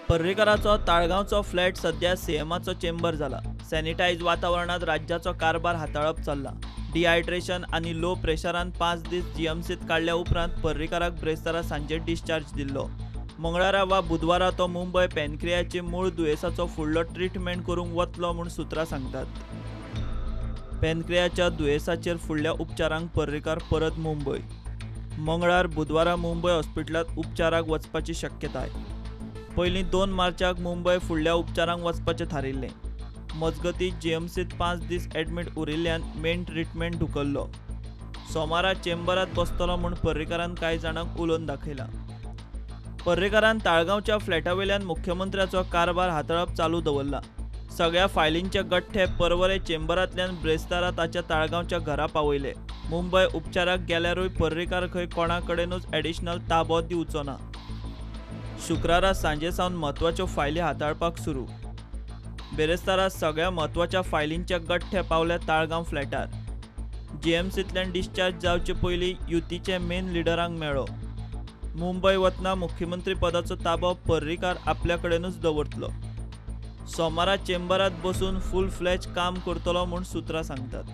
पर्रीकाराचो ताळगांवचो flat सध्या सीएमाचो chamber जाला. Sanitise वातावरणांत राज्याचो कारभार हाताळप चल्ला. डिहायड्रेशन आनी लो प्रेशरान 5 दीस जीएमसीत काडल्या उपरांत पर्रीकाराक ब्रेस्तारा सांजे डिस्चार्ज दिल्लो. मंगळारा वा बुधवारा तो मुंबय पॅनक्रियाचे मूळ दुयेंसाचो फुडलो ट्रिटमेंट करूंक वतलो म्हूण सुत्रां सांगतात. पॅनक्रियाच्या दुयेंसाचेर फुडल्या उपचारांक पर्रीकार परत मुंबय. मंगळार बुधवारा मुंबय हॉस्पिटलांत उपचाराक वचपाची शक्यताय. पयलीं 2 मार्चाक मुंबय फुडल्या उपचारांक वचपाचें थारिल्लें. मजगतीं जीएमसीत 5 दीस ॲडमीट उरिल्ल्यान मेन ट्रिटमेंट धुकल्लो. सोमारा चेंबरांत बसतलो म्हूण पर्रीकारान कांय जाणांक उलोवन दाखयलां. पर्रीकारान ताळगांवच्या फ्लॅटावेल्यान मुख्यमंत्र्याचो कारभार हाताळप चालू दवरला. सगळ्या फायलींचे गठ्ठे पर्वरे चेंबरांतल्यान ब्रेस्तारा ताच्या ताळगांवच्या घरा पावयले. मुंबय उपचाराक गेल्यारूय पर्रीकार खंय कोणा कडेनूच ॲडिशनल ताबो दिवचो ना. शुक्रारा सांजे सावन म्हत्वाच्यो फायली हाताळपाक सुरू. बेरेस्तारा सगळ्या म्हत्वाच्या फायलींचे गठ्ठे पावले ताळगांव फ्लॅटार. जीएमसींतल्यान डिस्चार्ज जावचे पयलीं युतीचे मेन लिडरांक मेळ्ळो. मुंबय वतना मुख्यमंत्री पदाचो ताबो पर्रीकार आपल्या कडेनूच दवरतलो. सोमारा चेंबरांत बसून फूल फ्लॅज काम करतलो म्हूण सुत्रां सांगतात.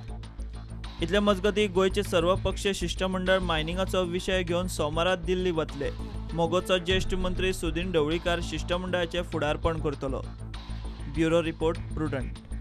इतले मजगतीं गोंयचे सर्वपक्षीय शिश्टमंडळ मायनिंगाचो विशय घेवन सोमारा दिल्ली वतले. मगोचो ज्येश्ठ मंत्री सुदिन ढवळीकार शिश्टमंडळाचें फुडारपण करतलो. Bureau report, Prudent.